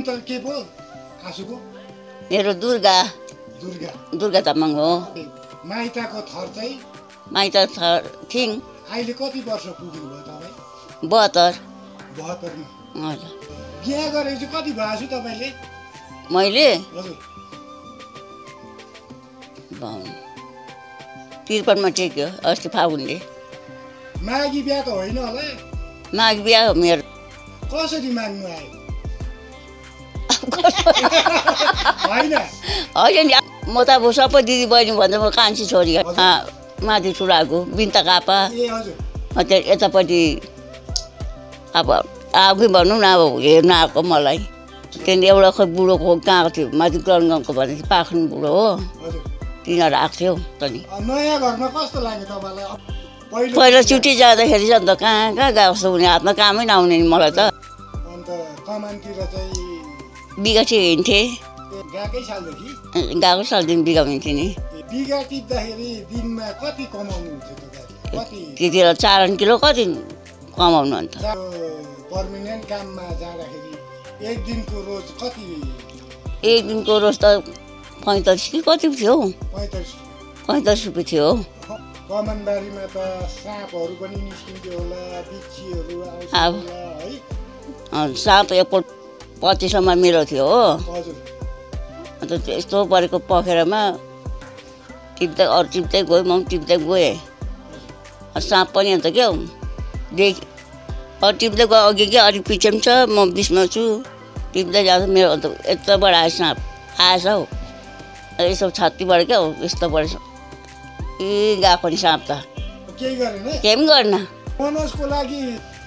त के पो आँसुको? मेरो दुर्गा दुर्गा दुर्गा तामाङ हो। माइताको थर चाहिँ? माइत थिङ। अहिले कति वर्ष पुग्नु भयो तपाईँ? 72। 72मा। हजुर। बिहा गरेपछि कति भएछु तपाईँले? मैले हजुर 53मा टेक्यो अस्ति फागुनले। माघी बिहा त होइन होला? माघ बिहा हो मेरो। कसरी माग्नु आयो? होइन होइन नि म त अब सबै दिदी बहिनी भन्दा म कान्छी छोरी माथि ठुलाको बिन्ता कापा। ए हजुर। त्यहाँ यतापट्टि अब आगै भनौँ न अब हेर्न आएको मलाई। त्यहाँदेखि एउटा खै बुढोको गएको थियो माथि गरगाउँको भनेपछि पाखन बुढो हो। हजुर। तिनीहरू आएको थियो तनी। नयाँ घरमा कस्तो लाग्यो तपाईँलाई? पहिलोचोटि जाँदाखेरि चाहिँ अन्त कहाँ कहाँ गएको जस्तो हुने हातमा कामै नआउने नि मलाई त। अन्त कमानतिर चाहिँ बिगा हिँड्थेँ। गएकै सालदेखि? गएको सालदेखि बिगा हिँड्थेँ नि। बिगा टिप्दाखेरि दिनमा कति कमाउनुहुन्थ्यो तपाईँले? कति? त्यतिखेर 4 किलो कति कमाउनु अन्त? पर्मानेन्ट काममा जाँदाखेरि एक दिनको रोज कति? एक दिनको रोज त 45 कि कति थियो हौ? 45 रुपियाँ थियो। कमानबारीमा त साँपहरू पनि निस्किन्थ्यो होला, बिच्छीहरू आउँछ होला है? साँप एकपल्ट 2500मा मेरो थियो हो। हजुर। अन्त त्यस्तो परेको पखेरामा टिप्दै अरू टिप्दै गयो, म पनि टिप्दै गएँ। साँप पनि अन्त क्या अरू टिप्दै गयो अघि क्या अलिक पछि पनि छ म बिचमा छु टिप्दै जाँदा मेरो अन्त यत्रोबाट आयो साँप आएछ हौ। यसो छातीबाट क्या हो यस्तो परेछ गएको नि साँप त। केही गरेन? केही पनि गरेन। बोनसको लागि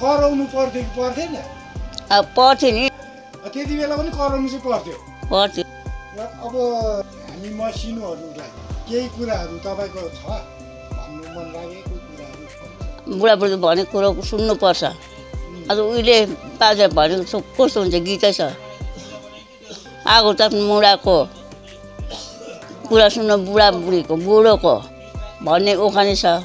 कराउनु पर्थ्यो कि पर्थेन? अब पर्थ्यो नि। त्यति बेला पनि कराउनु चाहिँ पर्थ्यो? पर्थ्यो। र अब हामी मसिनोहरूलाई केही कुराहरू तपाईँको छ भन्नु मन लागेको कुराहरू? बुढाबुढी भनेको कुरो सुन्नुपर्छ। अब उहिले बाजे भनेको कस्तो हुन्छ गीतै छ। आगो त मुढाको कुरा सुन्नु बुढाबुढीको बुढोको भन्ने उखानै छ।